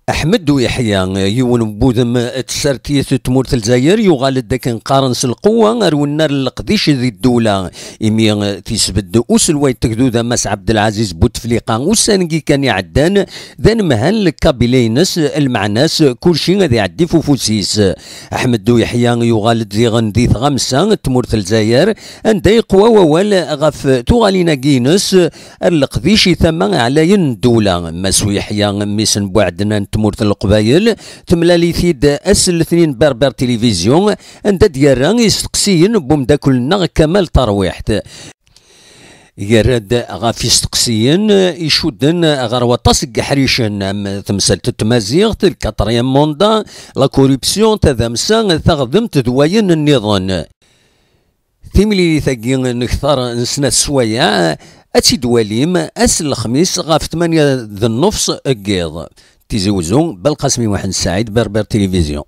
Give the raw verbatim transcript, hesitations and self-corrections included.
Ḥmed Uyeḥya, yiwen n wudem n tsertit n tmurt n Lezzayer, yuɣal-d akken qqaren s lqewwa ar wennar n leqdic di ddula, imi tisbedd uselway n tegduda Mass Ɛebdelɛaziz Butefliqa ussan-agi kan iɛeddan d anemhal n lkabila-ines, lmeɛna-s kulci ad iɛeddi f ufus-is. Ḥmed Uyeḥya yuɣal-d diɣen di tɣamsa n tmurt n Lezzayer, anda yeqwa wawal ɣef tuɣalin-agi-ines ar leqdic i tama ɛlayen n ddula. Mass Uyeḥya, mmi-s n Buɛedna n tmurt n Leqbayel, temlal-it-id ass n letnin Berber Télévision, anda d-yerra isteqsiyen n umeddakel-nneɣ Kamal Tarwiḥt. Yerra-d ɣef isteqsiyen icudden ɣer waṭas n yeḥricen, am temsalt n tmaziɣt, le quatrième mandat, la corruption, tadamsa, taɣdemt d wayen nniḍen. Timlilit-agi n kter n snat swayeɛ, ad tt-id-walim ass n lexmis ɣef tmanya d nnefṣ n yiḍ. Tizi Wezzu, Belqasem Muḥend Saɛid, Berber Télévision.